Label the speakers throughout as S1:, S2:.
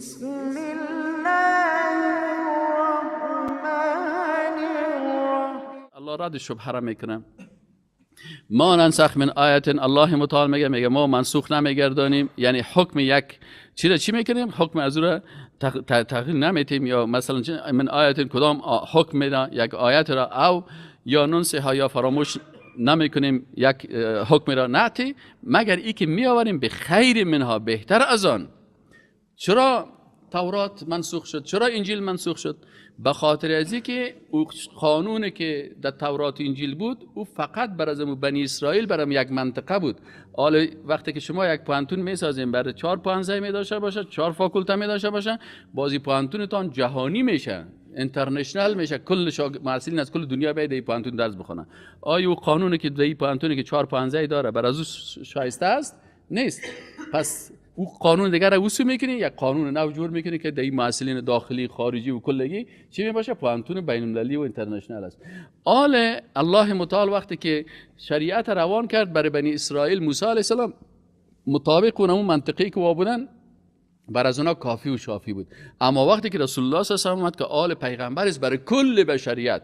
S1: بسم الله الرحمن الرحیم.
S2: الله رد شبهه را میکنه. ما ننسخ من آیت، الله متعال میگه ما منسوخ نمیگردانیم، یعنی حکم یک چی را چی میکنیم؟ حکم از او را تغییر نمیتیم، یا مثلا من آیت کدام حکم را، یک آیت را او یا ننسها یا فراموش نمیکنیم یک حکم را نعتی، مگر ای که میآوریم به خیر منها، بهتر از آن. چرا تورات منسوخ شد؟ چرا انجیل منسوخ شد؟ به خاطر از اینکه او قانونی که در تورات انجیل بود او فقط بر از بنی اسرائیل برام یک منطقه بود. حالا وقتی که شما یک پوهنتون میسازین برای 4 پوهنځی می داشته باشه، 4 فاکولته می داشته باشه، بازی پوهنتونتان جهانی میشه، international میشه، کل محصلین از کل دنیا بیاید این پوهنتون درس بخونن. آیا او قانونی که در این پوهنتونی که 4 پوهنځی داره بر از او شایسته است؟ نیست. پس او قانون دیگر رو وصول میکنی، یک قانون نو جور میکنی که در محصلین داخلی خارجی و کلگی چی میباشه؟ پوهنتون بین المللی و international است. آل الله متعال وقتی که شریعت روان کرد برای بنی اسرائیل، موسی علیه السلام مطابق اون منطقی که وا بودن بر از اونا کافی و شافی بود. اما وقتی که رسول الله صلی الله علیه و آله اومد که آل پیغمبر است برای کل بشریت،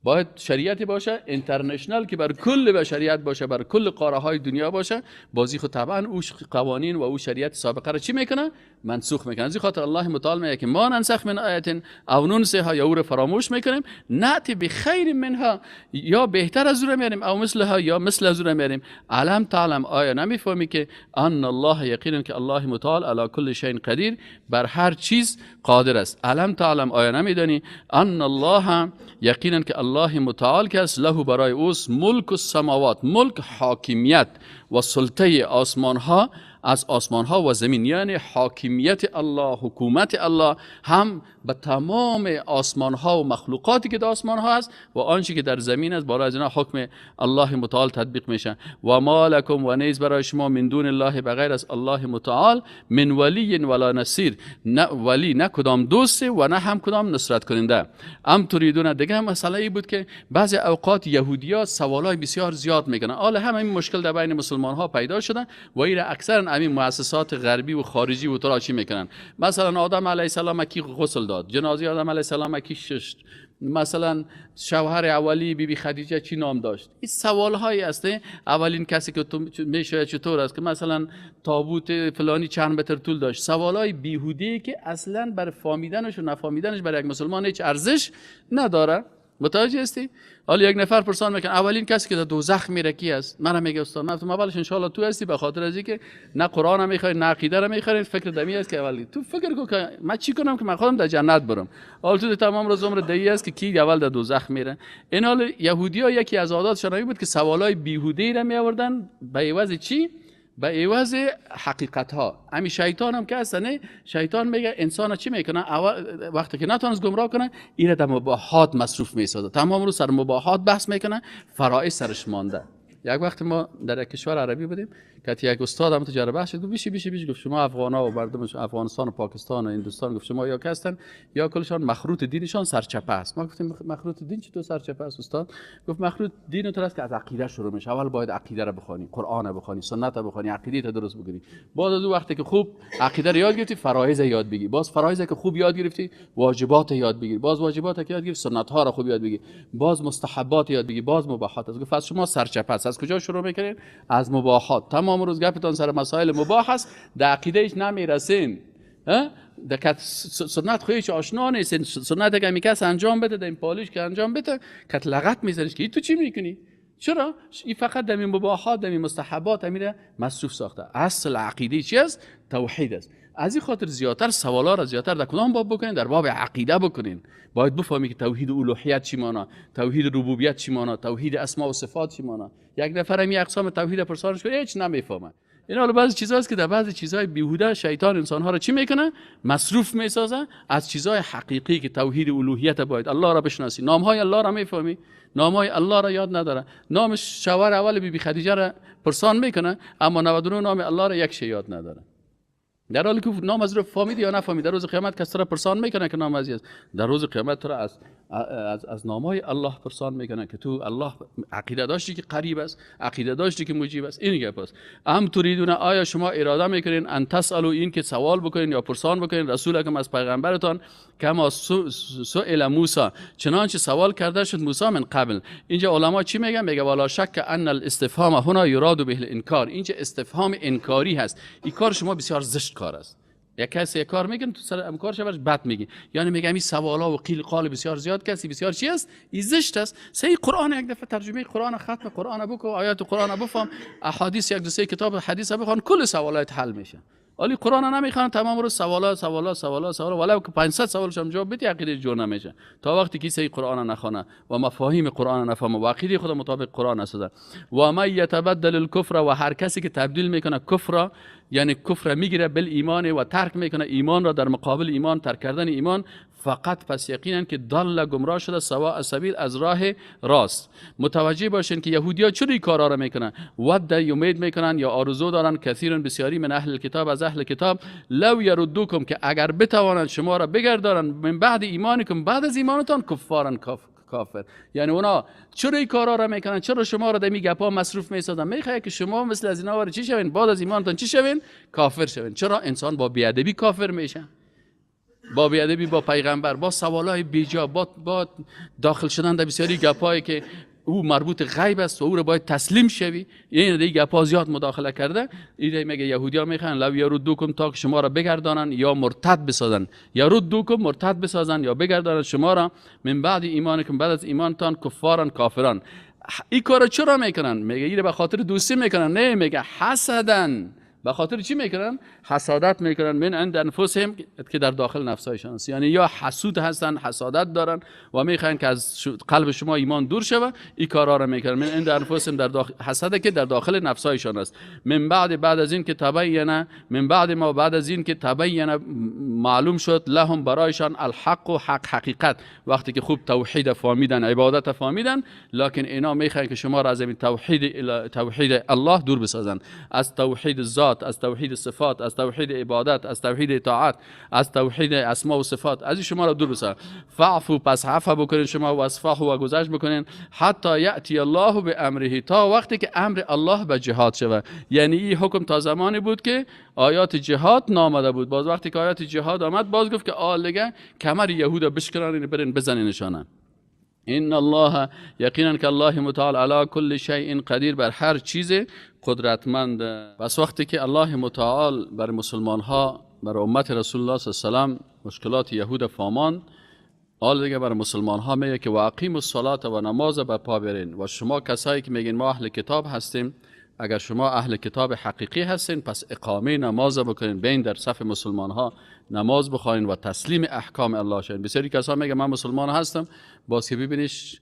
S2: باید شریعتی باشه international که بر کل بشریت باشه، بر کل قاره های دنیا باشه. بازی خود طبعا او قوانین و او شریعت سابقه را چی میکنه؟ منسوخ میکنه. از این خاطر الله متعال میگه که ما ننسخ من آیت او ننسها، یا او را فراموش میکنیم، نأتی بخیر منها، یا بهتر از او را میاریم، او مثلها، یا مثل از او را میاریم. علم تعلم، آیا نمیفهمی که ان الله، یقینا که الله متعال علی کل شیء قدیر، بر هر چیز قادر است. علم تعلم، آیا نمیدانی ان الله، یقینا که الله متعال که است، له برای اوست ملک السماوات، ملک حاکمیت و سلطه آسمان ها، از آسمان ها و زمین، یعنی حاکمیت الله، حکومت الله هم به تمام آسمان ها و مخلوقاتی که در آسمان ها است و آنچه که در زمین است، بالای از اینا حکم الله متعال تطبیق میشه. و ما لکم، و نیز برای شما، من دون الله، بغیر از الله متعال، من ولی ولا نصیر، نه ولی، نه کدام دوست و نه هم کدام نصرت کننده. ام تریدون، دیگه مسئله ای بود که بعضی اوقات یهودیا سوالای بسیار زیاد میکنن. حالا هم این مشکل در بین مسلمان ها پیدا شده و این اکثرا همین مؤسسات غربی و خارجی و تراشی میکنن. مثلا آدم علیه السلام کی غسل داد؟ جنازه آدم علیه السلام کی ششت؟ مثلا شوهر اولی بی بی خدیجه چی نام داشت؟ این سوال هایی است. اولین کسی که تو میشه چطور است که مثلا تابوت فلانی چند متر طول داشت؟ سوال های بیهوده که اصلا بر فهمیدنش و نفهمیدنش برای یک مسلمان هیچ ارزش نداره. متوجه هستی؟ حالا یک نفر پرسان میکنه اولین کسی که در دوزخ میره کی است؟ منم میگه استاد، من گفتم اولش ان شاء الله تو هستی، به خاطر از اینکه نه قرآن میخوای نه عقیده رو میخوای، فکر دمی است که اولی تو فکر کن که من چی کنم که من خودم در جنت برم. حالا تو تمام روز عمر دایی است که کی اول در دوزخ میره. این حال یهودیا یکی از عاداتشون این بود که سوالای بیهوده را میآوردن به عوض چی؟ به عوض حقیقت ها. همین شیطان هم که هست، نه شیطان میگه انسان چی میکنه؟ اول وقتی که نتونست گمراه کنه، این در مباحات مصروف میسازه، تمام روز سر مباحات بحث میکنه، فرائض سرش مانده. یک وقت ما در یک کشور عربی بودیم که یک استاد هم تجربه شد، گفت بیشی بیشی بیشی، گفت شما افغان ها و مردم افغانستان و پاکستان و هندوستان، گفت شما یا هستن یا کلشان مخروط دینشان سرچپه است. ما گفتیم مخروط دین چطور سرچپه است استاد؟ گفت مخروط دین تو است که از عقیده شروع میشه، اول باید عقیده را بخوانی، قرآن را بخوانی، سنت را بخوانی، عقیده تا درست بکنی. بعد از اون وقتی که خوب عقیده را یاد گرفتی، فرایض یاد بگیری، باز فرایض که خوب یاد گرفتی، واجبات یاد بگیری، باز واجبات که یاد گرفتی، سنت ها را خوب یاد بگیری، باز مستحبات یاد بگیری، باز مباحات است. گفت شما سرچپه است. از کجا شروع میکنین؟ از مباحات. تمام روز گپتان سر مسائل مباح است، در عقیده هیچ نمیرسین، در سنت خو هیچ آشنا نیستین. سنت اگه کس انجام بده، در این پالیش که انجام بده، کت لغت میزنیش که تو چی میکنی؟ چرا؟ این فقط در این مباحات، در این مستحبات میره مصروف ساخته. اصل عقیده چی است؟ توحید است. از این خاطر زیادتر سوالا را زیادتر در کدام باب بکنین؟ در باب عقیده بکنین. باید بفهمی که توحید الوهیت چی معنا، توحید ربوبیت چی معنا، توحید اسما و صفات چی معنا. یک نفر هم اقسام توحید پرسانش کنه هیچ نمیفهمه. این حالا بعضی چیزاست که در بعضی چیزهای بیهوده شیطان انسانها را چی میکنه؟ مصروف میسازه از چیزهای حقیقی که توحید الوهیت باید الله را بشناسی، نامهای الله را میفهمی، نامهای الله را یاد نداره. نام شوهر اول بی بی خدیجه را پرسان میکنه، اما 99 نام الله را یک شی یاد نداره. در حالی که نام از رو فهمید یا نفهمید، در روز قیامت کس را پرسان میکنه که نام از است. در روز قیامت تو را از از نامای الله پرسان میکنن که تو الله عقیده داشتی که قریب است، عقیده داشتی که مجیب است. این گپ است. ام تریدون، آیا شما اراده میکنین ان تسالو، این که سوال بکنین یا پرسان بکنین رسولکم از پیغمبرتان، کما سئل موسی، چنانچه سوال کرده شد موسی من قبل. اینجا علما چی میگن؟ میگه ولا شک ان الاستفهام هنا یراد به الانکار. اینجا استفهام انکاری هست. این کار شما بسیار زشت کار است. یک کسی یک کار میگن تو سر امکار شورش بد میگی، یعنی میگم این سوالا و قیل قال بسیار زیاد کسی بسیار چی است؟ این زشت است. سه قرآن یک دفعه ترجمه قرآن، ختم قرآن بکو، آیات قرآن بفهم، احادیث یک دو سه کتاب حدیث بخوان، کل سوالات حل میشه. ولی قرآن نمیخوان، تمام روز سوالا سوالا سوالا سوالا، ولو که 500 سوالش هم جواب بدی عقیده جور نمیشه تا وقتی که کسی قرآن نخونه و مفاهیم قرآن نفهمه و عقیده خود مطابق قرآن نسازه. و من یتبدل الکفر، و هر کسی که تبدیل میکنه کفر، یعنی کفر میگیره بالایمان و ترک میکنه ایمان را، در مقابل ایمان ترک کردن ایمان، فقط پس یقینا که ضل گمراه شده سواء السبیل، از راه راست. متوجه باشین که یهودیا چرا این کارا را میکنن؟ ود امید میکنن یا آرزو دارن، کثیرا بسیاری، من اهل کتاب، از اهل کتاب، لو یردوکم، که اگر بتوانند شما را بگردانند، من بعد ایمانکم، بعد از ایمانتان، کفارن کافر. یعنی اونا چرا این کارا را میکنن؟ چرا شما را در می گپا مصروف میسازن؟ میخواد که شما مثل از اینا وارد چی شوین؟ بعد از ایمانتان چی شوین؟ کافر شوین. چرا انسان با بیادبی کافر میشه؟ با بیادبی با پیغمبر، با سوالای بیجا، با داخل شدن در بسیاری گپایی که او مربوط غیب است و او رو باید تسلیم شوی. یعنی دیگه گپا زیاد مداخله کرده. ایده میگه یهودیا میخوان لو یردوکم، تا که شما را بگردانن یا مرتد بسازن. یردوکم مرتد بسازن یا بگردانن شما را، من بعد ایمانکم، بعد از ایمانتان، کفارن کافران. این کارو چرا میکنن؟ میگه اینو به خاطر دوستی میکنن؟ نه، میگه حسدن. به خاطر چی میکنن؟ حسادت میکنن. من عند انفسهم، که در داخل نفسایشان است. یعنی یا حسود هستن، حسادت دارن و میخوان که از قلب شما ایمان دور شوه، این کارا را میکنن. من عند انفسهم، در داخل حسد که در داخل نفسایشان است. من بعد، بعد از این که تبین، من بعد ما، بعد از این که تبین معلوم شد، لهم برایشان، الحق و حق حقیقت. وقتی که خوب توحید فهمیدن، عبادت فهمیدن، لکن اینا میخوان که شما را از این توحید الله دور بسازن، از توحید ذات، از توحید صفات، از توحید عبادت، از توحید اطاعت، از توحید اسما و صفات، از شما را دور بسازن. فعفو، پس عفو بکنین شما، و اصفحوا، و گذشت بکنین، حتی یأتی الله بامره، تا وقتی که امر الله به جهاد شود. یعنی این حکم تا زمانی بود که آیات جهاد نامده بود. باز وقتی که آیات جهاد آمد، باز گفت که آل دیگه کمر یهود بشکنن، برین بزنین نشانه. ان الله، یقینا که الله متعال، علی کل شیء قدیر، بر هر چیز قدرتمند. پس وقتی که الله متعال بر مسلمان ها، بر امت رسول الله صلی الله علیه و سلم مشکلات یهود فامان، حال دیگه بر مسلمان ها میگه که و اقیم الصلاه، و نماز به پا برین. و شما کسایی که میگین ما اهل کتاب هستیم، اگر شما اهل کتاب حقیقی هستین، پس اقامه نماز بکنین، بین در صف مسلمان ها نماز بخواین و تسلیم احکام الله شوین. بسیاری کسا میگه من مسلمان هستم، باز که ببینیش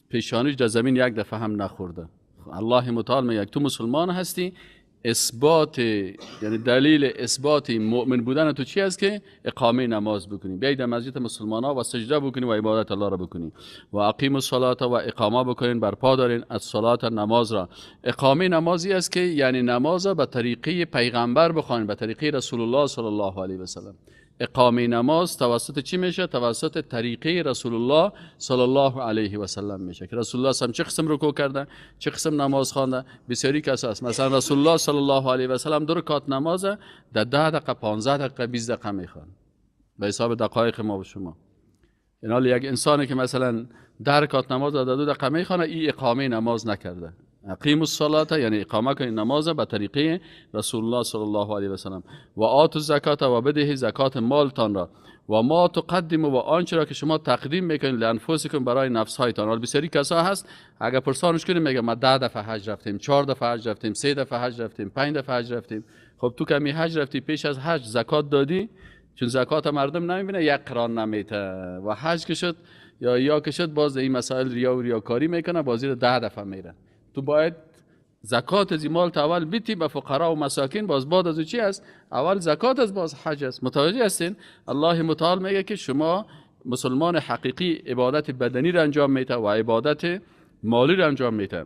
S2: پیشانیش در زمین یک دفعه هم نخورده. الله متعال میگه تو مسلمان هستی، اثبات، یعنی دلیل اثبات مؤمن بودن تو چی است؟ که اقامه نماز بکنی، بیای در مسجد مسلمان ها و سجده بکنی و عبادت الله را بکنی. و اقیم الصلاه، و اقامه بکنین، برپا دارین الصلاه نماز را. اقامه نمازی است که یعنی نماز را به طریقه پیغمبر بخوانین، به طریقه رسول الله صلی الله علیه و سلم. اقامه نماز توسط چی میشه؟ توسط طریقه رسول الله صلی الله علیه و سلم میشه که رسول الله صلی چه قسم رکوع کرده، چه قسم نماز خوانده. بسیاری کس هست مثلا رسول الله صلی الله علیه و سلم دو رکعت نماز در 10 دقیقه، 15 دقیقه، 20 دقیقه میخوان به حساب دقایق ما و شما. این یک انسانی که مثلا 10 رکعت نماز در 2 دقیقه میخوانه، این اقامه نماز نکرده. اقیم الصلاه یعنی اقامه کنید نماز به طریقه رسول الله صلی الله علیه و سلم. و آت الزکات، و بده زکات مالتان را. و ما تقدم، و آنچه را که شما تقدیم میکنید، لانفسکم، برای نفس هایتان. حالا بسیاری کسا هست اگر پرسانش کنیم میگه ما 10 دفعه حج رفتیم، 4 دفعه حج رفتیم، 3 دفعه حج رفتیم، 5 دفعه حج رفتیم. خب تو کمی حج رفتی، پیش از حج زکات دادی؟ چون زکات مردم نمیبینه، یک قران نمیته. و حج که شد یا که شد، باز این مسائل ریا و ریاکاری میکنه، بازی رو 10 دفعه میره. تو باید زکات از مال اول بیتی به فقرا و مساکین، باز بعد از چی است؟ اول زکات از باز حج است. متوجه هستین؟ الله متعال میگه که شما مسلمان حقیقی عبادت بدنی را انجام میده و عبادت مالی را انجام میده.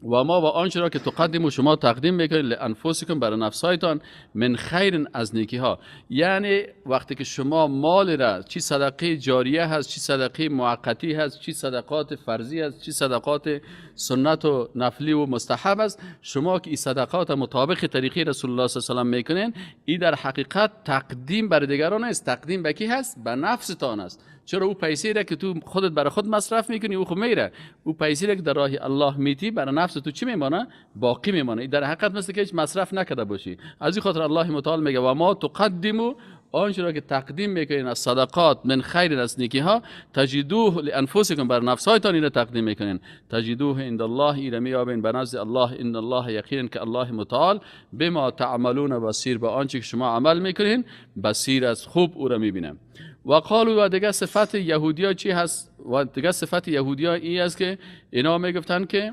S2: و ما و آنچه را که تقدم و شما تقدیم میکنید لانفسکم برای نفسایتان من خیر از نیکی ها. یعنی وقتی که شما مال را، چی صدقه جاریه هست، چی صدقه موقتی هست، چی صدقات فرضی هست، چی صدقات سنت و نفلی و مستحب است، شما که این صدقات مطابق طریقه رسول الله صلی الله علیه و سلم میکنین، این در حقیقت تقدیم بر دیگران نیست، تقدیم به کی هست؟ به نفستان است. چرا او پیسه را که تو خودت برای خود مصرف میکنی او خود میره، او پیسه را که در راه الله میتی برای نفس تو چی میمانه؟ باقی میمانه. در حقیقت مثل که هیچ مصرف نکرده باشی. از این خاطر الله متعال میگه و ما تقدمو، آنچه را که تقدیم میکنین از صدقات من خیر از نیکی ها، تجدوه لانفسکم بر نفسهایتان اینو تقدیم میکنین، تجدوه عند الله ایره میابین به نزد الله، ان الله یقینا که الله متعال بما تعملون بصیر، به آنچه که شما عمل میکنین بصیر از خوب او را میبینه. و قالو، و دیگه صفت یهودیا چی هست؟ و دیگه صفت یهودیا این است که اینا میگفتن که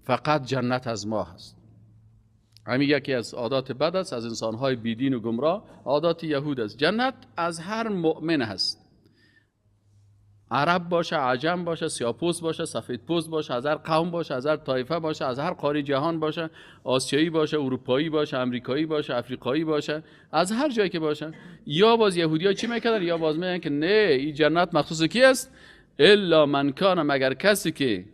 S2: فقط جنت از ما هست. همین یکی از عادات بد است از انسانهای بیدین و گمراه، عادات یهود است. جنت از هر مؤمن هست، عرب باشه، عجم باشه، سیاه‌پوست باشه، سفید پوست باشه، از هر قوم باشه، از هر طایفه باشه، از هر قاره جهان باشه، آسیایی باشه، اروپایی باشه، امریکایی باشه، افریقایی باشه، از هر جایی که باشه. یا باز یهودیا چی میکردن؟ یا باز میگن که نه، این جنت مخصوص کی است؟ الا من کان، مگر کسی که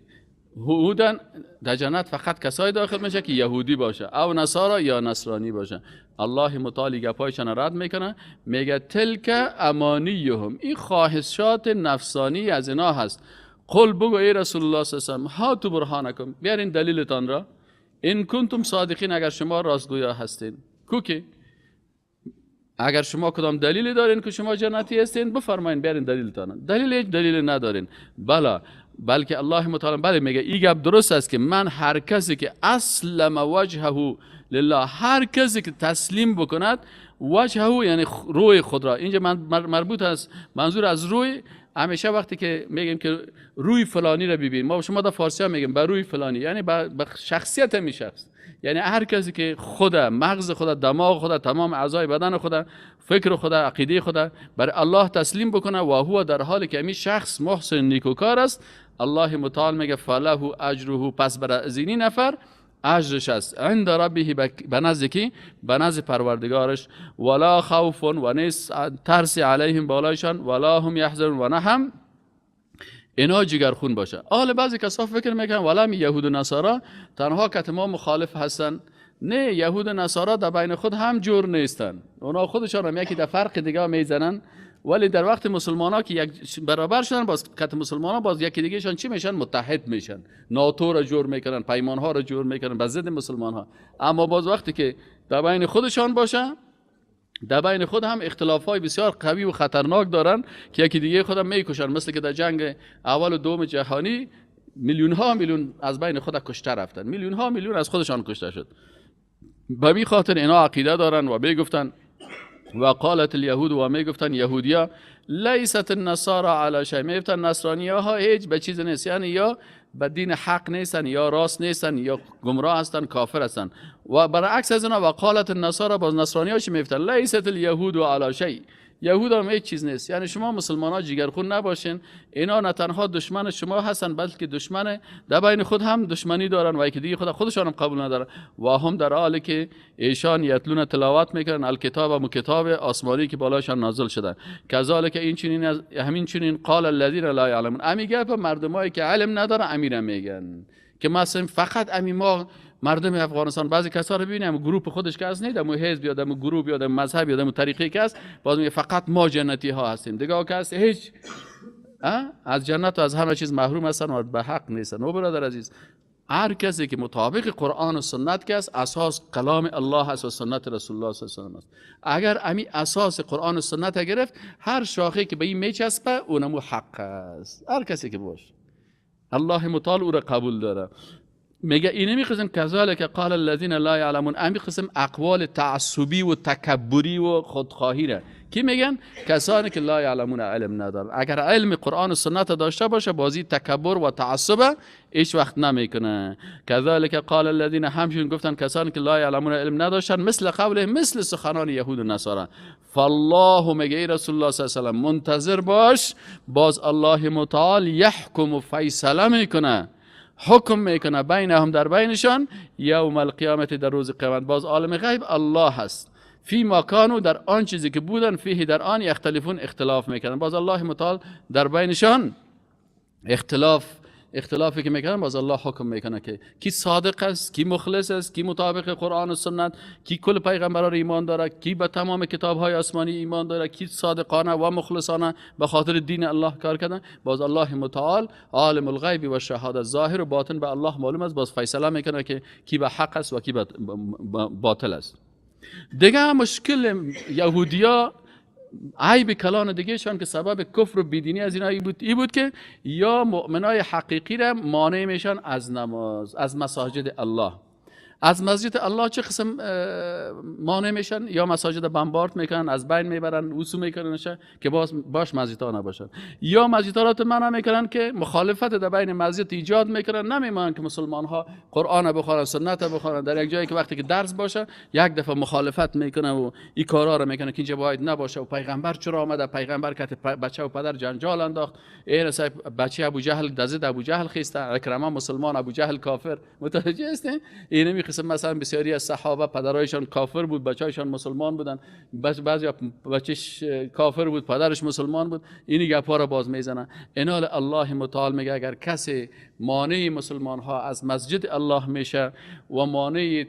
S2: هودن، در جنت فقط کسایی داخل میشه که یهودی باشه او نصارا یا نصرانی باشه. الله متعالی گپایشان رد میکنه، میگه تلک امانیهم، این خواهشات نفسانی از اینا هست. قل، بگو ای رسول الله صلی الله علیه و سلم، هاتوا برهانکم، بیارین دلیلتان را، ان کنتم صادقین، اگر شما راستگویا هستین. کوکی اگر شما کدام دلیلی دارین که شما جنتی هستین بفرمایین، بیارین دلیلتان. دلیل هیچ دلیل ندارین. بلا بلکه الله متعال بله میگه این گپ درست است که من هر کسی که اسلم وجهه لله، هر کسی که تسلیم بکند وجهه یعنی روی خود را، اینجا من مربوط است، منظور از روی همیشه وقتی که میگیم که روی فلانی را ببین، ما شما در فارسی ها میگیم بر روی فلانی، یعنی به شخصیت می شخص، یعنی هر کسی که خود مغز خود، دماغ خود، تمام اعضای بدن خود، فکر خود، عقیده خود بر الله تسلیم بکنه و هو در حالی که می شخص محسن نیکوکار است، الله متعال میگه فله اجره، پس بر از این نفر اجرش است عند ربه، به نزد کی؟ به نزد پروردگارش. ولا خوف و نیست ترس علیهم بالایشان، ولا هم یحزنون و نه هم اینا جگرخون باشه. اهل بعضی کسا فکر میکنن ولا می یهود و نصارا تنها که ما مخالف هستن. نه، یهود و نصارا در بین خود هم جور نیستن، اونا خودشان هم یکی در فرق دیگه میزنن، ولی در وقت مسلمان ها که یک برابر شدن باز کت مسلمان ها باز یکی دیگه شان چی میشن؟ متحد میشن، ناتو را جور میکنن، پیمان ها را جور میکنن به ضد مسلمان ها. اما باز وقتی که در بین خودشان باشه، در بین خود هم اختلاف های بسیار قوی و خطرناک دارن که یکی دیگه خودم میکشن، مثل که در جنگ اول و دوم جهانی میلیون ها میلیون از بین خود کشته رفتن، میلیون ها میلیون از خودشان کشته شد. به می خاطر اینا عقیده دارن و میگفتن و قالت الیهود، و میگفتن یهودیا لیست النصارى علی شیء، میگفتن نصرانی ها هیچ به چیز نیست، یعنی یا به دین حق نیستن، یا راست نیستن، یا گمراه هستن، کافر هستن. و برعکس از اینا و قالت النصارى، باز نصرانی ها چی میگفتن؟ لیست الیهود علی شیء، یهود هم هیچ چیز نیست. یعنی شما مسلمان ها جگرخون نباشین، اینا نه تنها دشمن شما هستن بلکه دشمن در بین خود هم دشمنی دارن و یکی دیگه خودشان هم قبول ندارن. و هم در حالی که ایشان یتلون تلاوت میکنن الکتاب و کتاب آسمانی که بالایشان نازل شده، کذالک این چنین همین چنین قال الذین لا یعلمون. امی گپ مردمایی که علم ندارن امیرا میگن که مثلا فقط امی ما مردم افغانستان، بعضی کسا رو ببینیم گروپ خودش که از نه دمو حزب یا دمو گروپ یا دمو مذهب یا دمو طریقه که است، باز میگه فقط ما جنتی ها هستیم، دیگه کس هیچ از جنت و از همه چیز محروم هستن و به حق نیستن. او برادر عزیز، هر کسی که مطابق قرآن و سنت که است، اساس کلام الله است و سنت رسول الله صلی الله علیه و سلم است. اگر امی اساس قرآن و سنت گرفت، هر شاخه که به این میچسبه اونمو حق است، هر کسی که باشه الله متعال او را قبول داره. میگه اینه میخواستم کذالک قال الذین لا یعلمون، امی قسم اقوال تعصبی و تکبری و خودخواهی را کی میگن؟ کسانی که لا یعلمون، علم ندارن. اگر علم قرآن و سنت داشته باشه بازی تکبر و تعصب هیچ وقت نمیکنه. کذالک قال الذین، همچنین گفتن کسانی که لا یعلمون، علم نداشتن، مثل قوله، مثل سخنان یهود و نصارا. فالله، میگه ای رسول الله صلی الله علیه و منتظر باش، باز الله متعال یحکم و فیصله میکنه، حکم میکنه بینهم در بینشان یوم القیامت در روز قیامت. باز عالم غیب الله هست. فی ما کانوا در آن چیزی که بودن، فیه در آن، یختلفون اختلاف میکنن. باز الله متعال در بینشان اختلافی که میکنن باز الله حکم میکنه که کی صادق است، کی مخلص است، کی مطابق قرآن و سنت، کی کل پیغمبران ایمان داره، کی به تمام کتاب‌های آسمانی ایمان داره، کی صادقانه و مخلصانه به خاطر دین الله کار کردن. باز الله متعال عالم الغیب و شهادت، ظاهر و باطن به الله معلوم است. باز فیصله میکنه که کی به حق است و کی به باطل است. دیگه مشکل یهودیا، عیب کلان دیگه شان که سبب کفر و بیدینی از اینا ای بود که یا مؤمنای حقیقی را مانع میشن از نماز، از مساجد الله. از مسجد الله چه قسم مانع میشن؟ یا مساجد بمبارد میکنن، از بین میبرن، وسو میکنن که باز باش مسجدها نباشن، یا مسجدها را منع میکنن که مخالفت در بین مسجد ایجاد میکنن، نمیمانن که مسلمان ها قرآن بخوانن، سنت بخوانن. در یک جایی که وقتی که درس باشه یک دفعه مخالفت میکنه و این کارا رو میکنه که اینجا باید نباشه و پیغمبر چرا آمده، پیغمبر که بچه و پدر جنجال انداخت، ای بچه ابو جهل دزد ابو جهل خیسته، عکرمه مسلمان، ابو جهل کافر. متوجه هستین؟ اینمی مثلا بسیاری از صحابه پدرایشان کافر بود، بچه‌هایشان مسلمان بودن، بعضی بچهش کافر بود، پدرش مسلمان بود. این گپا را باز میزنن. انال الله متعال میگه اگر کسی مانع مسلمان ها از مسجد الله میشه و مانع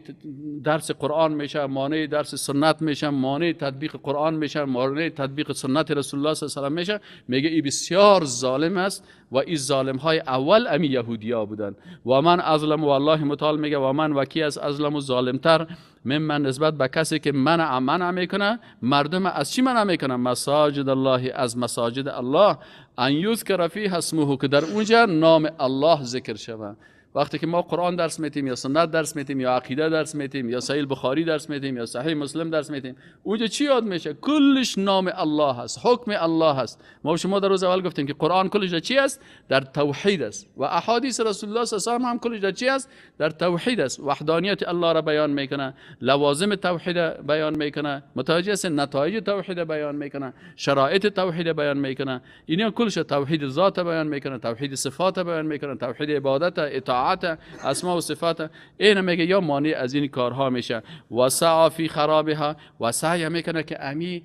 S2: درس قرآن میشه، مانع درس سنت میشه، مانع تطبیق قرآن میشه، مانع تطبیق سنت رسول الله صلی الله علیه و میشه، میگه این بسیار ظالم است و این ظالم های اول امی یهودیا بودن. و من ازلم، و الله متعال میگه و من وکی از ازلم و ظالمتر من نسبت به کسی که منع میکنه مردم از چی منع میکنه؟ مساجد الله، از مساجد الله، ان یذکر فیها اسمه، که در اونجا نام الله ذکر شود. وقتی که ما قرآن درس میتیم یا سنت درس میتیم یا عقیده درس میتیم یا صحیح بخاری درس میتیم یا صحیح مسلم درس میتیم، اونجا چی یاد میشه؟ کلش نام الله هست، حکم الله هست. ما شما در روز اول گفتیم که قرآن کلش در چی است؟ در توحید است. و احادیث رسول الله صلی الله علیه و هم کلش در چی است؟ در توحید است. وحدانیت الله را بیان میکنه، لوازم توحید بیان میکنه، متوجه است، نتایج توحید بیان میکنه، شرایط توحید بیان میکنه. اینا کلش توحید ذات بیان میکنه، توحید صفات بیان میکنه، توحید عبادت، اطاعت، اسماء و صفات. این میگه یا مانع از این کارها میشه. و سعی فی خرابها، و سعی میکنه که امی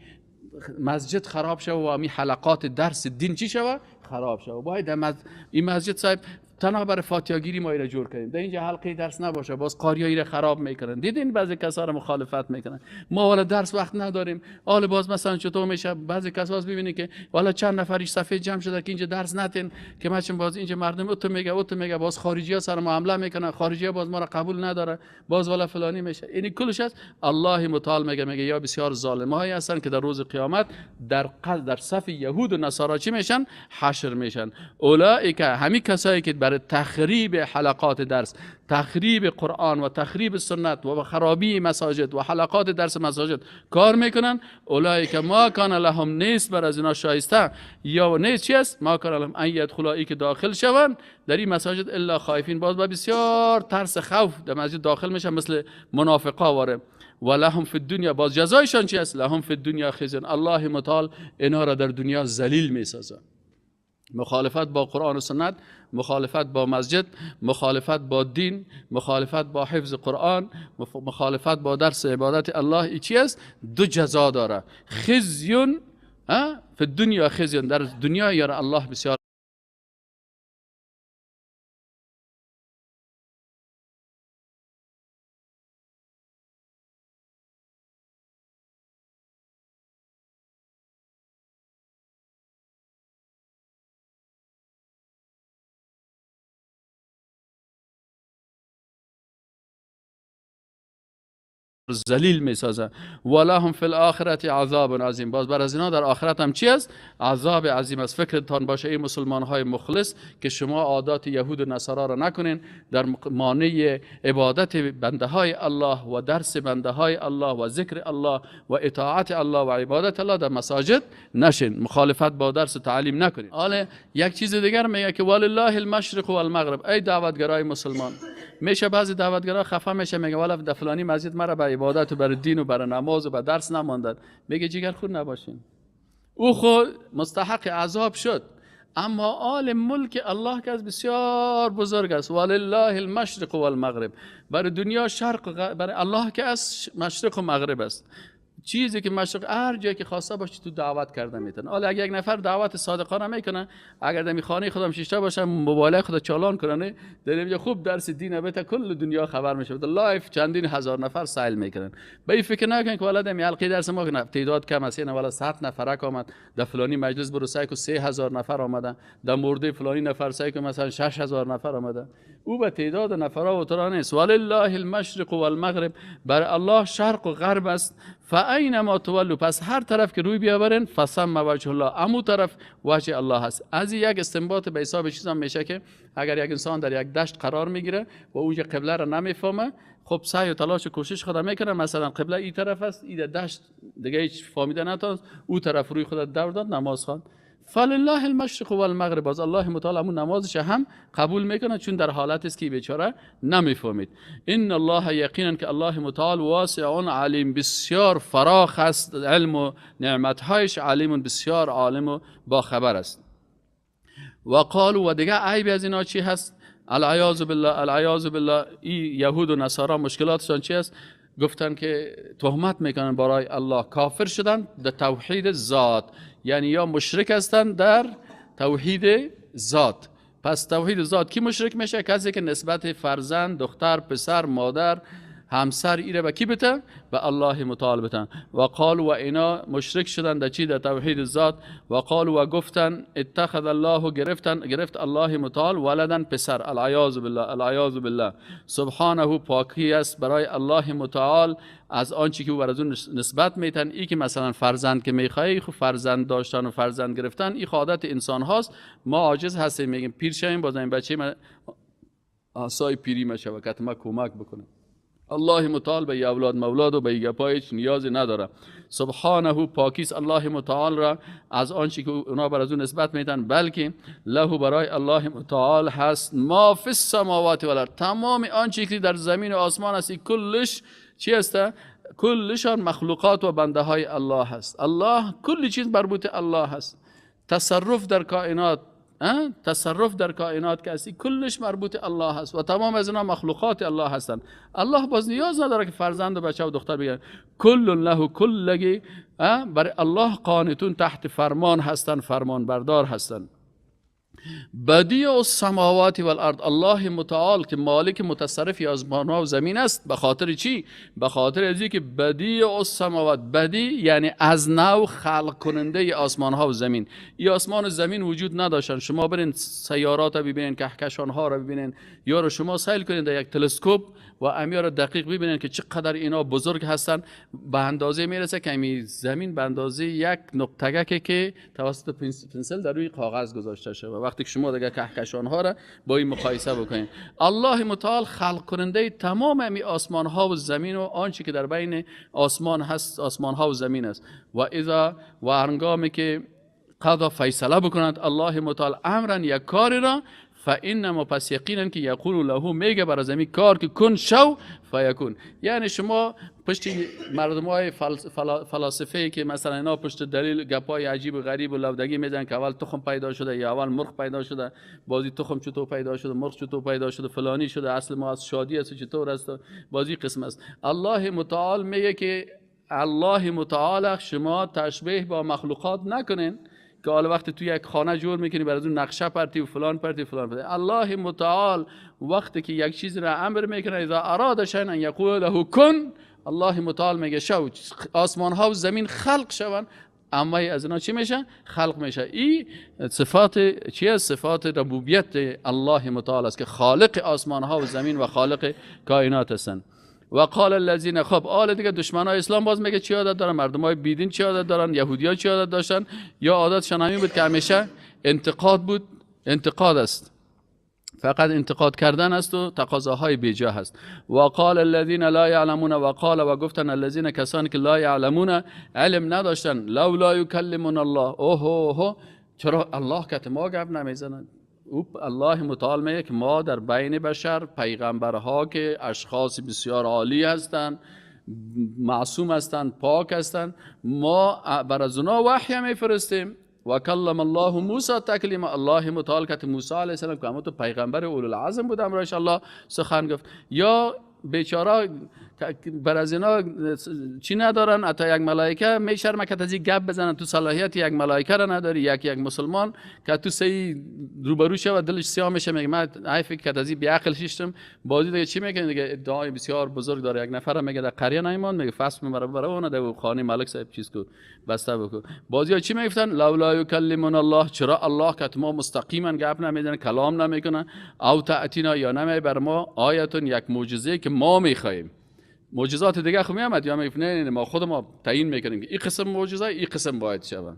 S2: مسجد خراب شه و امی حلقات درس دین چی شوه؟ خراب شه. باید این مسجد صاحب تنها برای فاتحه‌گیری ما ایره جور کردیم، در اینجا حلقه درس نباشه، باز قاریایی را خراب میکنن. دیدین بعضی کسا را مخالفت میکنن، ما والا درس وقت نداریم، حالا باز مثلا چطور میشه؟ بعضی کسا باز ببینید که والا چند نفریش صفحه جمع شده که اینجا درس نتین، که مچم باز اینجا مردم او تو میگه او تو میگه، باز خارجی‌ها سر ما حمله میکنن، خارجی‌ها باز ما را قبول نداره، باز والا فلانی میشه. این کلش است. الله متعال میگه یا بسیار ظالمایی هستن که در روز قیامت در صف یهود و نصارا چی میشن؟ حشر میشن. اولئک، همین کسایی که برای تخریب حلقات درس، تخریب قرآن و تخریب سنت و خرابی مساجد و حلقات درس مساجد کار میکنن، اولئک ما کان لهم، نیست بر از اینا شایسته یا نیست چی است؟ ما کان لهم ان یدخلوا، که داخل شوند در این مساجد الا خائفین، باز با بسیار ترس خوف در مسجد داخل میشن، مثل منافقا واره. و لهم فی الدنیا، باز جزایشان چی است؟ لهم فی الدنیا خزی، الله متعال اینا را در دنیا ذلیل میسازه. مخالفت با قرآن و سنت، مخالفت با مسجد، مخالفت با دین، مخالفت با حفظ قرآن، مخالفت با درس عبادت الله، ای چی است؟ دو جزا داره. خزیون فی الدنیا، خزیون در دنیا یاره الله بسیار ذلیل میسازه. ولهم فی الاخرة عذاب عظیم، باز بر از اینا در آخرت هم چی است؟ عذاب عظیم است. فکرتان باشه ای مسلمان های مخلص که شما عادات یهود و نصارا را نکنین، در مانع عبادت بنده های الله و درس بنده های الله و ذکر الله و اطاعت الله و عبادت الله در مساجد نشین، مخالفت با درس تعلیم نکنین. حالا یک چیز دیگر میگه که ولله المشرق والمغرب، ای دعوتگرای مسلمان. میشه بعضی دعوتگرا خفه میشه، میگه والا در فلانی مسجد مرا به عبادت و بر دین و بر نماز و بر درس نماندن. میگه جگر خور نباشین، او خود مستحق عذاب شد. اما آل ملک الله که از بسیار بزرگ است. ولله المشرق والمغرب، برای دنیا شرق، برای الله که از مشرق و مغرب است. چیزی که مشرق هر جایی که خواسته باشه تو دعوت کرده میتونه. حالا اگه یک نفر دعوت صادقانه میکنه، اگر در خانه خودم شیشته باشه موبایل خود چالان کنه، در اینجا خوب درس دین بته، کل دنیا خبر میشه، live چندین هزار نفر سیل میکنن. به این فکر نکن که والا دم حلقه درس ما که تعداد کم است، نه والا 100 نفر آمد در فلانی مجلس برو سعی کو 3000 نفر آمدن، در مرده فلانی نفر سعی کو مثلا 6000 نفر آمدن. او به تعداد نفرها و ترا نیست. ولله المشرق والمغرب، بر الله شرق و غرب است. فاینما تولوا، پس هر طرف که روی بیاورن، فثم وجه الله، امو طرف وجه الله هست. از یک استنباط به حساب چیز هم میشه که اگر یک انسان در یک دشت قرار میگیره و اونجا قبله را نمیفهمه، خب سعی و تلاش و کوشش خود میکنه، مثلا قبله این طرف است، این دشت دیگه هیچ فهمیده نتونست، او طرف روی خود دور داد نماز خواند. فلله المشرق والمغرب، باز الله متعال همون نمازش هم قبول میکنه، چون در حالت است که بیچاره نمیفهمید. ان الله، یقینا که الله متعال واسع علیم، بسیار فراخ است علم و نعمتهایش، علیم بسیار عالم و با خبر است. و قالوا، و دیگه عیب از اینا چی هست؟ العیاذ بالله، العیاذ بالله. این یهود و نصارا مشکلاتشان چی است؟ گفتن که تهمت میکنن برای الله، کافر شدن در توحید ذات، یعنی یا مشرک هستن در توحید ذات. پس توحید ذات کی مشرک میشه؟ کسی که نسبت فرزند، دختر، پسر، مادر، همسر ایره به کی بته؟ به الله متعال بتن. و قالوا، و اینا مشرک شدن در چی؟ در توحید ذات. و قالوا، و گفتن اتخذ الله، گرفتن، گرفت الله متعال ولدن، پسر. العیاذ بالله، العیاذ بالله. سبحانه، پاکی است برای الله متعال از آنچه که او بر از اون نسبت میتن. ای که مثلا فرزند که میخوای، خب فرزند داشتن و فرزند گرفتن ای عادت انسان هاست. ما عاجز هستیم، میگیم پیر شویم باز این بچه ما عصای پیری ما که ما کمک بکنه. الله متعال به اولاد مولاد و به گپای هیچ نیازی نداره. سبحانه، پاکیس الله متعال را از آنچه که اونا بر از اون نسبت میتن، بلکه له، برای الله متعال هست ما فی السماوات والارض، تمام آنچه که در زمین و آسمان است، کلش چی است؟ کلشان مخلوقات و بنده های الله هست. الله کل چیز مربوط الله هست. تصرف در کائنات، تصرف در کائنات که هستی کلش مربوط الله هست و تمام از اینا مخلوقات الله هستند. الله باز نیاز نداره که فرزند و بچه و دختر بگن. کل له، کلگی برای الله قانتون، تحت فرمان هستند، فرمان بردار هستند. بدیع السماوات والارض، الله متعال که مالک متصرف آسمان و زمین است. به خاطر چی؟ به خاطر از اینکه بدیع السماوات، بدیع یعنی از نو خلق کننده آسمان ها و زمین. این آسمان و زمین وجود نداشتن. شما برین سیارات رو ببینین، کهکشان ها رو ببینین، یا رو شما سیل کنین در یک تلسکوپ و امیار دقیق ببینین که چقدر اینا بزرگ هستن. به اندازه میرسه که امی زمین به اندازه یک نقطه که توسط پنسل در روی کاغذ گذاشته شده. وقتی که شما دیگه کهکشان ها را با این مقایسه بکنین، الله متعال خلق کننده تمام امی آسمان ها و زمین و آنچه که در بین آسمان هست، آسمان ها و زمین است. و اذا، و هنگامی که قضا، فیصله بکند الله متعال امرا، یک کاری را، فانما، پس یقینا که یقول له، میگه بر از کار که کن، شو، فیکون. یعنی شما پشت مردم های فلاسفه که مثلا اینا پشت دلیل گپای عجیب و غریب و لودگی میزنن که اول تخم پیدا شده یا اول مرغ پیدا شده، بازی تخم چطور پیدا شده، مرغ چطور پیدا شده، فلانی شده، اصل ما از شادی است چطور است، بازی قسم است. الله متعال میگه که الله متعال شما تشبیه با مخلوقات نکنین که حالا وقتی تو یک خانه جور میکنی بر از اون نقشه پرتی و فلان پرتی و فلان پرتی. الله متعال وقتی که یک چیز را امر میکنه، اذا اراد شیئا ان یقول له کن، الله متعال میگه شو. آسمان ها و زمین خلق شون، اما از اینا چی میشه؟ خلق میشه. این صفات چی است؟ صفات ربوبیت الله متعال است که خالق آسمان ها و زمین و خالق کائنات هستند. و قال الذين، خب آل دیگه دشمنای اسلام باز میگه چی عادت دارن؟ مردمای بیدین چی عادت دارن؟ یهودیا چی عادت داشتن؟ یا عادتشان همین بود که همیشه انتقاد بود، انتقاد است، فقط انتقاد کردن است و تقاضاهای بیجا هست. و قال الذين لا يعلمون، و قال، و گفتن، الذين، کسانی که لا يعلمون، علم نداشتن، لولا یکلمنا الله، اوه اوه، چرا الله کت ما گپ نمیزنند؟ او الله متعال میگه که ما در بین بشر پیغمبرها که اشخاص بسیار عالی هستند، معصوم هستند، پاک هستند، ما بر از اونا وحی میفرستیم. و کلم الله موسی تکلیما، الله متعال که موسی علیه السلام که همون تو پیغمبر اولوالعزم بود امرایش الله سخن گفت. یا بیچاره بر از اینا چی ندارن، حتی یک ملائکه میشرمه که از گپ بزنن، تو صلاحیت یک ملائکه را نداری، یک مسلمان که تو سی روبرو شه و دلش سیاه میشه، میگه من حیف که از بی عقل شیشتم. بازی دیگه چی میکنه دیگه، ادعای بسیار بزرگ داره. یک نفر میگه در قریه نیمان، میگه فصل میبره بره اون در خانه ملک صاحب چیز کو بسته بکن. بازی چی میگفتن؟ لولا یکلمنا الله، چرا الله که ما مستقیما گپ نمیزنه، کلام نمیکنه، او تاتینا یا نمی بر ما آیتون، یک معجزه که ما میخوایم. معجزات دیگه خو میامد یا میگفت نه ما خود ما تعیین میکنیم که این قسم معجزه این قسم باید شود،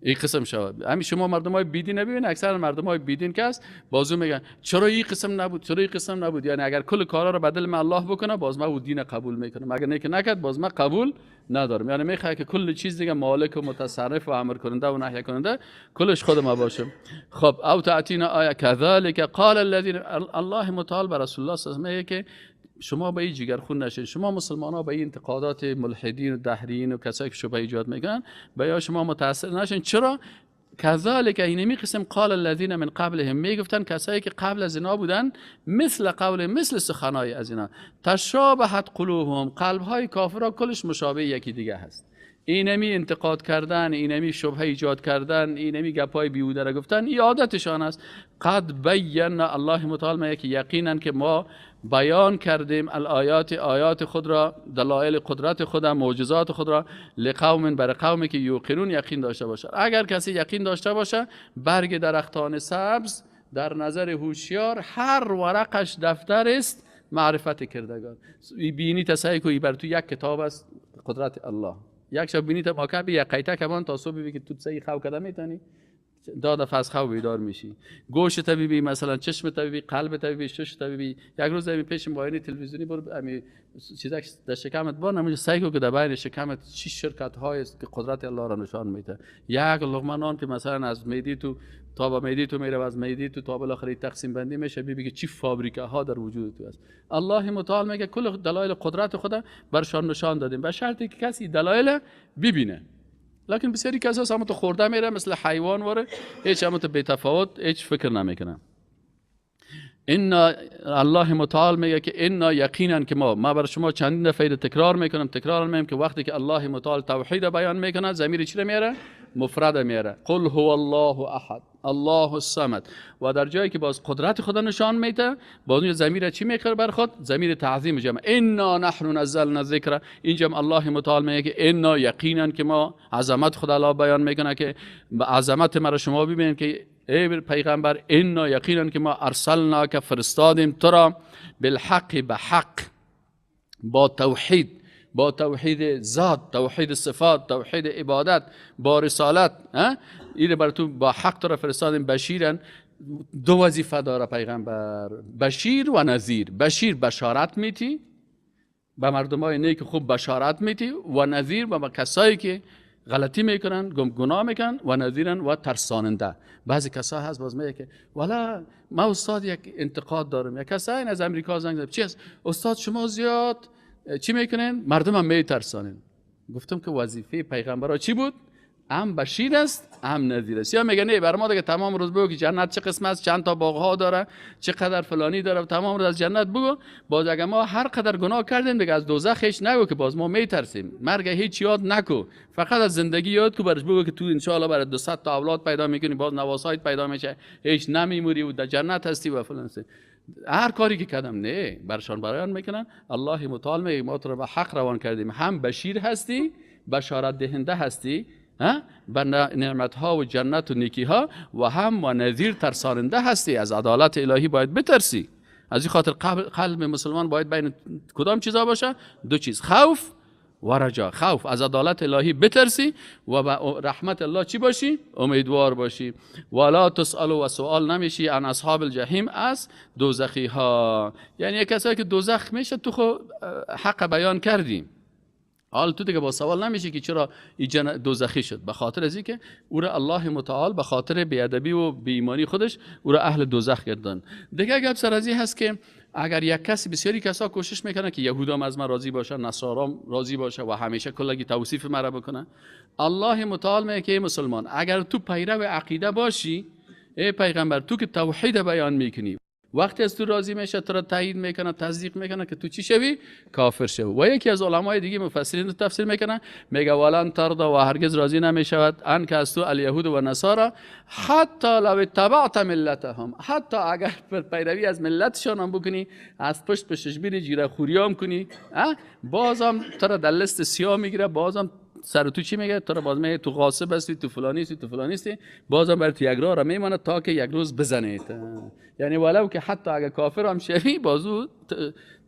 S2: این قسم شود. همین شما مردم های بیدین ببینید، اکثر مردم های بیدین که است بازو میگن چرا این قسم نبود، چرا این قسم نبود. یعنی اگر کل کارا رو بدل من الله بکنه باز من او دین قبول میکنم، اگر نه که نکرد باز من قبول ندارم. یعنی میخواد که کل چیز دیگه مالک و متصرف و امر کننده و نهی کننده کلش خود ما باشم. خب او تاتینا آیه کذالک قال الذین، الله متعال بر رسول الله صلی الله علیه و که شما به این جگرخون نشین، شما مسلمان ها به این انتقادات ملحدین و دهریین و کسایی که شبهه ایجاد میکنن به یا شما متاثر نشین. چرا؟ کذالک اینمی قسم قال الذین من قبلهم، میگفتن کسایی که قبل از اینا بودن، مثل قول، مثل سخنای از اینا، تشابهت قلوبهم، قلب های کافرها کلش مشابه یکی دیگه هست. اینمی انتقاد کردن، اینمی شبهه ایجاد کردن، اینمی گپای بیهوده را گفتن، این عادتشان است. قد بینا، الله متعال میگه که یقینا که ما بیان کردیم الآیات، آیات خود را، دلایل قدرت خود، معجزات خود را، لقوم، بر قومی که یوقنون، یقین داشته باشه. اگر کسی یقین داشته باشه، برگ درختان سبز در نظر هوشیار هر ورقش دفتر است معرفت کردگار. بینی تسعی کو بر تو یک کتاب است قدرت الله. یک شب بینی تا ماکبی یک قیته کمان تا صبح ببینی که تو سعی خو کده میتونی داد فاز خو بیدار میشی. گوش طبیبی مثلا، چشم طبیبی، قلب طبیبی، شش طبیبی. یک روز امی پیش معاینه تلویزیونی برو، امی چیزک در شکمت بار نمیشه سعی کو که در بین شکمت چی شرکت های است که قدرت الله را نشان میده. یک لقمه نان که مثلا از معده تو تا به معده تو میره و از معده تو تا بالاخره تقسیم بندی میشه، ببین که چی فابریکه ها در وجود تو است. الله متعال میگه کل دلایل قدرت خدا برشان نشان دادیم، به شرطی که کسی دلایل ببینه. لکن بسیاری کسا هم تو خورده میره مثل حیوان واره، هیچ هم تو بی‌تفاوت، هیچ فکر نمیکنه. ان الله متعال میگه که انا یقینا که ما برای شما چندین دفعه تکرار میکنم، تکرار میکنم که وقتی که الله متعال توحید بیان میکنه ضمیر چی میاره؟ مفرد میاره. قل هو الله احد الله الصمد. و در جایی که باز قدرت خدا نشان میده، باز اون ضمیر چی میخره بر خود؟ ضمیر تعظیم جمع. انا نحن نزلنا الذکر. اینجا الله متعال میگه که انا یقینا که ما عظمت خدا الله بیان میکنه که عظمت مرا شما ببینید که ای پیغمبر، انا یقینا که ما ارسلنا که فرستادیم تو را بالحق، به حق، با توحید، با توحید ذات، توحید صفات، توحید عبادت، با رسالت. این بر تو با حق تو را فرستادیم. بشیرن، دو وظیفه داره پیغمبر، بشیر و نذیر. بشیر بشارت میتی به مردمای نیک، خوب بشارت میتی، و نذیر به کسایی که غلطی میکنن، گناه میکنن، و نذیرن و ترساننده. بعضی کسا هست باز میگه که والا ما استاد یک انتقاد دارم، یک کسایی از امریکا زنگ زد، چی است استاد شما زیاد چی میکنین، مردم هم میترسانین. گفتم که وظیفه پیغمبرا چی بود؟ هم بشیر است هم نذیر است. یا میگه نه بر ما دیگه تمام روز بگو که جنت چه قسم است، چند تا باغ ها داره، چه قدر فلانی داره، تمام روز از جنت بگو. باز اگه ما هر قدر گناه کردیم دیگه از دوزخ هیچ نگو که باز ما میترسیم. مرگ هیچ یاد نکو، فقط از زندگی یاد کو، برش بگو که تو ان شاء الله برای 200 تا اولاد پیدا میکنی، باز نواسایت پیدا میشه، هیچ نمیموری و در جنت هستی و فلان. هر کاری که کردم نه برشان بیان میکنن. الله متعال میگه ما تو رو به حق روان کردیم، هم بشیر هستی، بشارت دهنده هستی بر نعمت ها و جنت و نیکی ها، و هم و نذیر ترساننده هستی. از عدالت الهی باید بترسی. از این خاطر قلب مسلمان باید بین کدام چیزا باشه؟ دو چیز، خوف و رجا. خوف از عدالت الهی بترسی و به رحمت الله چی باشی؟ امیدوار باشی. ولا تسألوا، و سوال نمیشی عن اصحاب الجحیم، از دوزخی ها. یعنی کسایی که دوزخ میشه تو خو حق بیان کردیم، حال تو دیگه با سوال نمیشه که چرا این دوزخی شد، به خاطر از اینکه او را الله متعال به خاطر بیادبی و بی‌ایمانی خودش او را اهل دوزخ کردن. دیگه گپ سر از این هست که اگر یک کسی، بسیاری کسا کوشش میکنه که یهودام از من راضی باشه، نصارام راضی باشه و همیشه کلگی توصیف مرا بکنه. الله متعال میگه که ای مسلمان، اگر تو پیرو عقیده باشی، ای پیغمبر، تو که توحید بیان میکنی، وقتی از تو راضی میشه، تو را تایید میکنه، تصدیق میکنه که تو چی شوی؟ کافر شوی. و یکی از علمای دیگه مفسرین تفسیر میکنه، میگه ولن ترضى، و هرگز راضی نمیشود عنک از تو الیهود و نصارا حتی لو اتبعت ملتهم، حتی اگر پیروی از ملتشان هم بکنی، از پشت پشتش بری جیره خوری هم کنی، بازم تو را در لست سیاه میگیره، بازم سر تو چی میگه؟ تو را باز میگه تو غاصب هستی، تو فلانی هستی، تو فلانی هستی، بازم بر تو یک راه را میمانه تا که یک روز بزنه. یعنی ولو که حتی اگر کافر هم شوی، بازو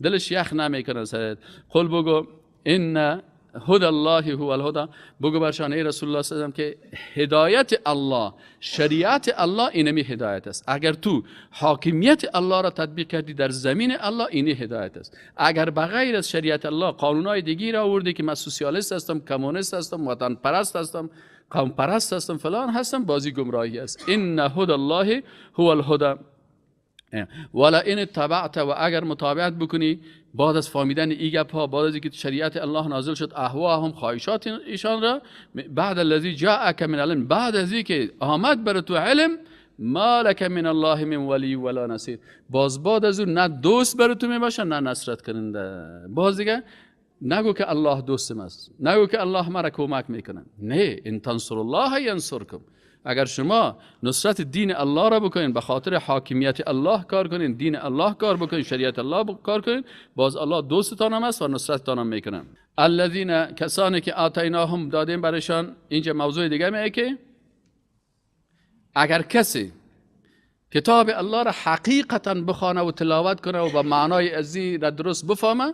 S2: دلش یخ نمیکنه سرت. قل بگو ان هدى الله هو الهدى، بگو برشان ای رسول الله صلی الله علیه و که هدایت الله، شریعت الله اینمی هدایت است. اگر تو حاکمیت الله را تطبیق کردی در زمین الله، اینی هدایت است. اگر بغیر از شریعت الله قانونای دیگی را آوردی که من سوسیالیست هستم، کمونیست هستم، وطن پرست هستم، قوم پرست هستم، فلان هستم، بازی گمراهی است. ان هدى الله هو الهدى. ولا ان اتبعت، و اگر متابعت بکنی بعد از فهمیدن ای گپ ها، بعد از اینکه شریعت الله نازل شد، اهواهم خواهشات ایشان را، بعد الذی جاءک من العلم، بعد از اینکه آمد بر تو علم، ما لک من الله من ولی ولا نصیر، باز بعد از اون نه دوست بر تو میباشه نه نصرت کننده. باز دیگه نگو که الله دوستم است، نگو که الله مرا کمک میکنه، نه، ان تنصر الله ینصرکم. اگر شما نصرت دین الله را بکنین، به خاطر حاکمیت الله کار کنین، دین الله کار بکنین، شریعت الله کار کنین، باز الله دوستتان هم است و نصرتتان هم میکنن. الذین، کسانی که آتیناهم دادیم برشان. اینجا موضوع دیگه میگه که اگر کسی کتاب الله را حقیقتا بخوانه و تلاوت کنه و به معنای ازی را درست بفهمه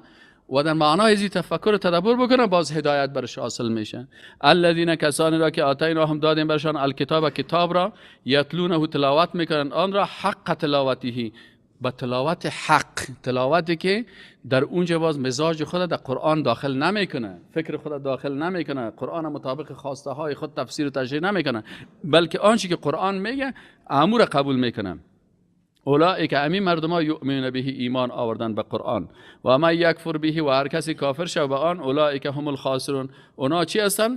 S2: و در معنای ازی تفکر و تدبر بکنه، باز هدایت برش حاصل میشه. الذین، کسانی را که آتیناهم دادیم برشان الکتاب، کتاب را، یتلونه تلاوت میکنن آن را، حق تلاوته، با تلاوت حق، تلاوتی که در اونجا باز مزاج خود در قرآن داخل نمیکنه، فکر خود داخل نمیکنه، قرآن مطابق خواسته های خود تفسیر و تشریح نمیکنه، بلکه آنچه که قرآن میگه امور قبول میکنه. اولئک، امی مردم ها، یؤمنون به، ایمان آوردن به قرآن، و من یکفر به، و هر کسی کافر شود به آن، اولئک هم الخاسرون، اونا چی هستن؟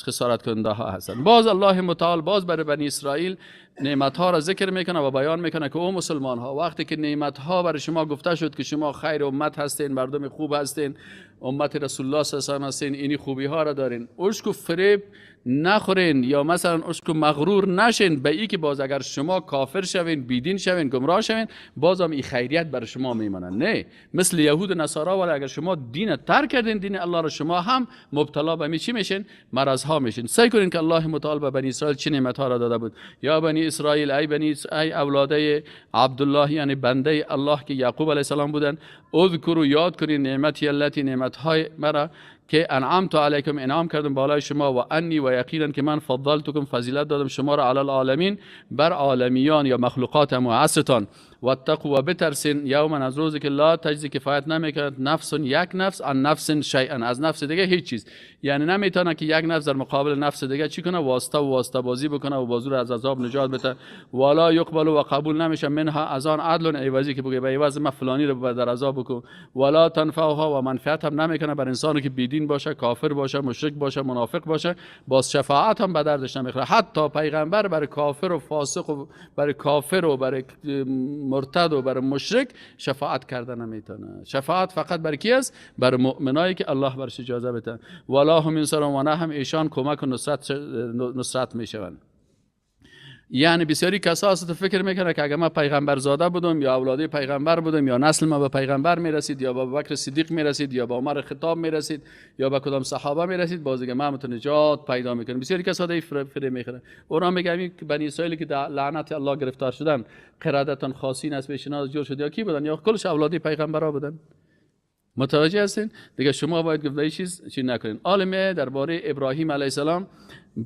S2: خسارت کننده ها هستن. باز الله متعال باز برای بنی اسرائیل نعمت ها را ذکر میکنه و بیان میکنه که او مسلمان ها، وقتی که نعمت ها برای شما گفته شد که شما خیر امت هستین، مردم خوب هستین، امت رسول الله صلی الله علیه و هستین، اینی خوبی ها را دارین، اشک و فریب نخورین یا مثلا اشک و مغرور نشین به ای که باز اگر شما کافر شوین، بیدین شوین، گمراه شوین، باز هم این خیریت بر شما میمانه. نه مثل یهود و نصارا، ولی اگر شما دین ترک کردین، دین الله را، شما هم مبتلا به چی میشین؟ مرض ها میشین. سعی کنین که الله متعال به بنی اسرائیل چه نعمت ها را داده بود. یا بنی اسرائیل، ای بنی ای اولاده عبدالله، یعنی بنده الله که یعقوب علیه السلام بودن، اذکروا، یاد کنین، نعمتی التی، نعمت های مرا که انعمت علیکم، انعام کردم بالای شما، و انی، و یقینا که من، فضلتکم، فضیلت دادم شما را، علی العالمین، بر عالمیان یا مخلوقات عصرتان. واتقوا، و بترسین، یوما، از روزی که لا تجزی، کفایت نمیکند، نفس، یک نفس، عن نفس شیئا، از نفس دیگه هیچ چیز. یعنی نمیتونه که یک نفس در مقابل نفس دیگه چی کنه؟ واسطه و واسطه بازی بکنه و بازو از عذاب نجات بده. ولا یقبل، و قبول نمیشه، منها، از آن، عدل، عوضی که بگه به عوض ما فلانی رو در عذاب بکن. ولا تنفعها، و منفعت هم نمیکنه بر انسانی که بیدین باشه، کافر باشه، مشرک باشه، منافق باشه، باز شفاعت هم به دردش نمیخوره. حتی پیغمبر برای کافر و فاسق و برای کافر و برای مرتد و برای مشرک شفاعت کرده نمیتونه. شفاعت فقط برای کی است؟ برای مؤمنایی که الله برش اجازه بده. ولا هم ینصرون، و نه هم ایشان کمک و نصرت میشوند. یعنی بسیاری کسا هست فکر میکنه که اگر من پیغمبر زاده بودم یا اولاده پیغمبر بودم یا نسل ما به پیغمبر میرسید یا به ابوبکر صدیق میرسید یا به عمر خطاب میرسید یا به کدام صحابه میرسید، باز دیگه من نجات پیدا میکنم. بسیاری کسا دی فریب میخورن. اونا میگن بنی اسرائیل که در لعنت الله گرفتار شدن، قردتان خاصین از پیشناز جور شد، یا کی بودن؟ یا کلش اولاده پیغمبرا بودن. متوجه هستین؟ دیگه شما باید گفت چیز چی نکنین. عالمه درباره ابراهیم علیه السلام،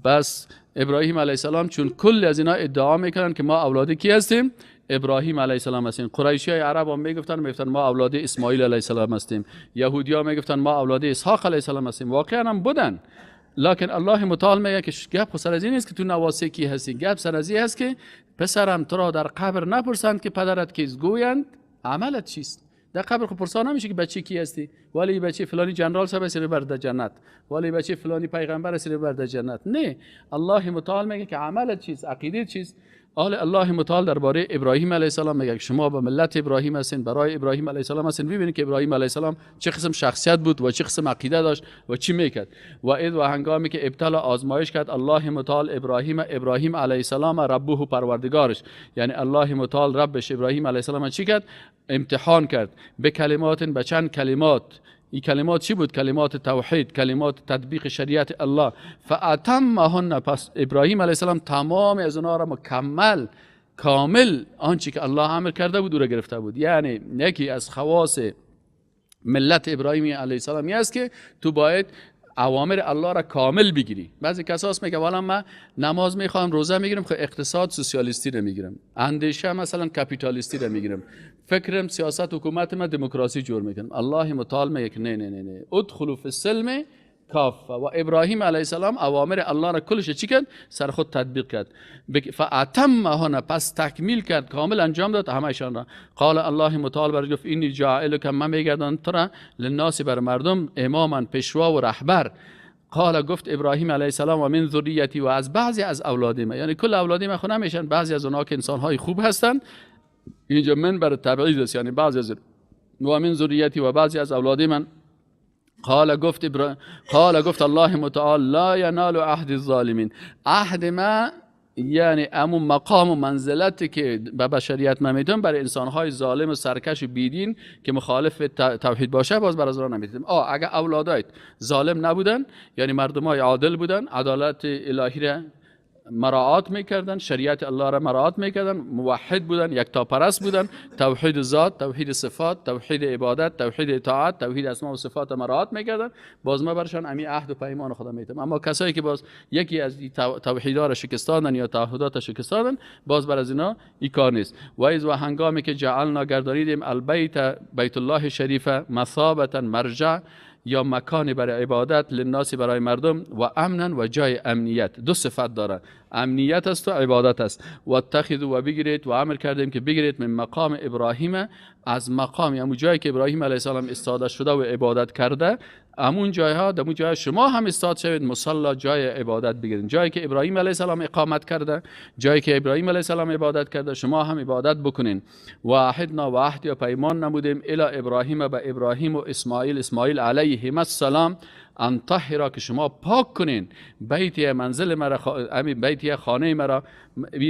S2: بس ابراهیم علیه السلام چون کل از اینا ادعا میکنن که ما اولاد کی هستیم؟ ابراهیم علیه السلام هستیم. قریشی های عرب هم میگفتن ما اولاد اسماعیل علیه السلام هستیم. یهودی ها میگفتن ما اولاد اسحاق علیه السلام هستیم. واقعا هم بودن. لکن الله متعال میگه که گپ سر از این نیست که تو نواسه کی هستی، گپ سر از این هست که پسرم تو را در قبر نپرسند که پدرت کیست، گویند عملت چیست. در قبر خو پرسان نمیشه که بچه کی هستی، ولی بچه فلانی جنرال صاحب است بر در جنت، ولی بچه فلانی پیغمبر است بر در جنت. نه، الله متعال میگه که عملت چیست، عقیده چیست. آل الله متعال درباره ابراهیم علیه السلام میگه شما به ملت ابراهیم هستین، برای ابراهیم علیه السلام هستین. ببینید که ابراهیم علیه السلام چه قسم شخصیت بود و چه قسم عقیده داشت و چی میکرد. و اذ و هنگامی که ابتلا آزمایش کرد الله متعال ابراهیم علیه السلام ربه پروردگارش، یعنی الله متعال ربش ابراهیم علیه السلام چی کرد؟ امتحان کرد به کلمات، به چند کلمات. این کلمات چی بود؟ کلمات توحید، کلمات تطبیق شریعت الله. فاتمهن، پس ابراهیم علیه السلام تمام از اونها را مکمل کامل آنچه که الله امر کرده بود او را گرفته بود. یعنی یکی از خواص ملت ابراهیم علیه السلام است که تو باید اوامر الله را کامل بگیری. بعضی کساس میگه والا من نماز میخوام، روزه میگیرم، خب اقتصاد سوسیالیستی رو میگیرم، اندیشه مثلا کاپیتالیستی رو میگیرم، فکرم سیاست حکومت من دموکراسی جور میکنم. الله متعال میگه که نه نه نه نه، ادخلوا فی السلم کافه. و ابراهیم علیه السلام اوامر الله را کلش چی کرد؟ سر خود تطبیق کرد. فاتمهن، پس تکمیل کرد، کامل انجام داد همه‌شان را. قال الله متعال برش گفت اینی جاعلک، من میگردانم تو را للناس بر مردم اماما، پیشوا و رهبر. قال گفت ابراهیم علیه السلام و من ذریتی، و از بعضی از اولاد من، یعنی کل اولاد من خو نمیشن، بعضی از اونها که انسان‌های خوب هستند، اینجا من بر تبعیض است، یعنی بعضی از و من ذریتی و بعضی از اولاد من. قال گفت قال گفت الله متعال لا ینال عهد الظالمین. عهد ما یعنی امون مقام و منزلتی که به بشریت ما میدم برای انسانهای ظالم و سرکش و بیدین که مخالف توحید باشه باز بر از راه نمیدیم. اگه اولادایت ظالم نبودن، یعنی مردمای عادل بودن، عدالت الهی را مراعات میکردن، شریعت الله را مراعات میکردن، موحد بودن، یکتاپرست بودن، توحید ذات، توحید صفات، توحید عبادت، توحید اطاعت، توحید اسما و صفات مراعات میکردن، باز ما برشان امی عهد و پیمان خدا میتم. اما کسایی که باز یکی از توحیدها را شکستادن یا تعهدات شکستادن، باز بر از اینا ای کار نیست. و از و هنگامی که جعلنا گردانیدیم البیت بیت الله شریف مثابتا مرجع یا مکان برای عبادت للناس برای مردم و امنا و جای امنیت. دو صفت داره، امنیت است و عبادت است. و اتخذوا و بگیرید و امر کردیم که بگیرید من مقام ابراهیم، از مقام یعنی جایی که ابراهیم علیه السلام استاده شده و عبادت کرده، همون جایها در اون جای شما هم استاد شوید، مصلی جای عبادت بگیرید. جایی که ابراهیم علیه السلام اقامت کرده، جایی که ابراهیم علیه السلام عبادت کرده، شما هم عبادت بکنین. و عهدنا و عهد یا پیمان نمودیم الی ابراهیم به ابراهیم و اسماعیل، اسماعیل علیهم السلام، ان طهرا که شما پاک کنین بیت منزل مرا، بیت خانه مرا.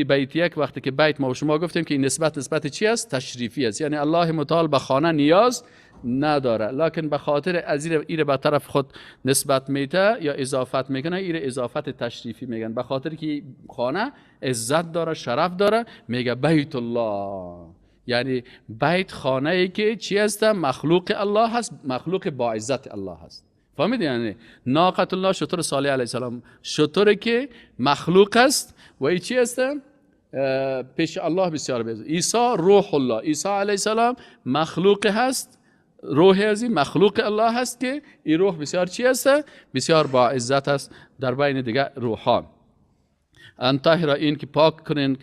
S2: بیت یک وقتی که بیت ما و شما گفتیم که این نسبت نسبت چی است؟ تشریفی است، یعنی الله متعال به خانه نیاز نداره، لکن به خاطر از ایره به طرف خود نسبت میته یا اضافت میکنه، ایره اضافت تشریفی میگن. به خاطر که خانه عزت داره، شرف داره، میگه بیت الله، یعنی بیت خانه ای که چی است؟ مخلوق الله هست، مخلوق با عزت الله هست. فهمیدی؟ یعنی ناقة الله شتر صالح علیه السلام، شتر که مخلوق است و ای چی است؟ پیش الله بسیار بیزد. عیسی روح الله، عیسی علیه السلام مخلوق هست، روح از این مخلوق الله هست که این روح بسیار چی است؟ بسیار با عزت است در بین دیگه روحان. ان طهر این که پاک کنین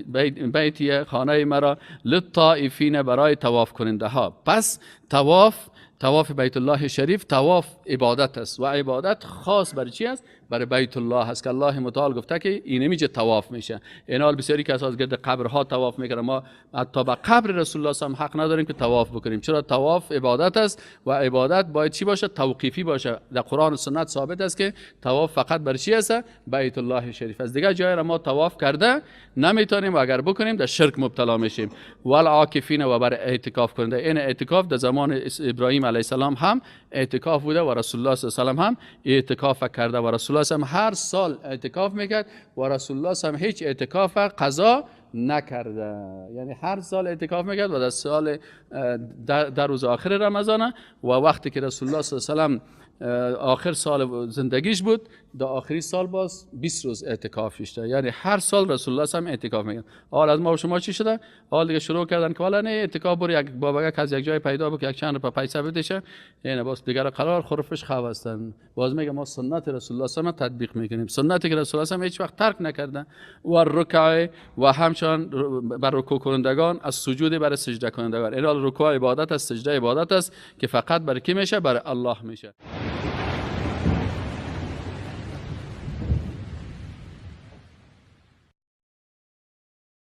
S2: بیتی خانه مرا للطائفین برای طواف کننده ها. پس طواف بیت الله شریف طواف عبادت است و عبادت خاص برای چی است؟ برای بیت الله است که الله متعال گفته که اینمیجه طواف میشه. اینال بسیاری کسا از گرد قبرها طواف میکنن، ما حتی به قبر رسول الله هم حق نداریم که طواف بکنیم. چرا؟ طواف عبادت است و عبادت باید چی باشه؟ توقیفی باشه. در قرآن و سنت ثابت است که طواف فقط برای چی است؟ بیت الله شریف است. دیگه جای را ما طواف کرده نمیتونیم و اگر بکنیم در شرک مبتلا میشیم. والعاکفین و بر اعتکاف کننده. این اعتکاف در زمان ابراهیم علیه السلام هم اعتکاف بوده و رسول الله صلی الله علیه و هم اعتکاف کرده و رسول الله هم هر سال اعتکاف میکرد و رسول الله هم هیچ اعتکاف قضا نکرده، یعنی هر سال اعتکاف میکرد و در سال در روز آخر رمضان و وقتی که رسول الله صلی الله علیه و آخر سال زندگیش بود، در آخری سال باز 20 روز اعتکاف شده. یعنی هر سال رسول الله هم اعتکاف میگن. حال از ما و شما چی شده؟ حال دیگه شروع کردن که والا نه اعتکاف بر یک بابا از یک جای پیدا بک یک چند روپه پیسه بدشه، یعنی باز دیگه قرار خرفش خو هستن. باز میگه ما سنت رسول الله صلی تطبیق میکنیم، سنتی که رسول الله هیچ وقت ترک نکردن. و رکع و همچنان بر رکوع کنندگان، از سجود برای سجده کنندگان. این رکوع عبادت است، سجده عبادت است که فقط برای کی میشه؟ برای الله میشه.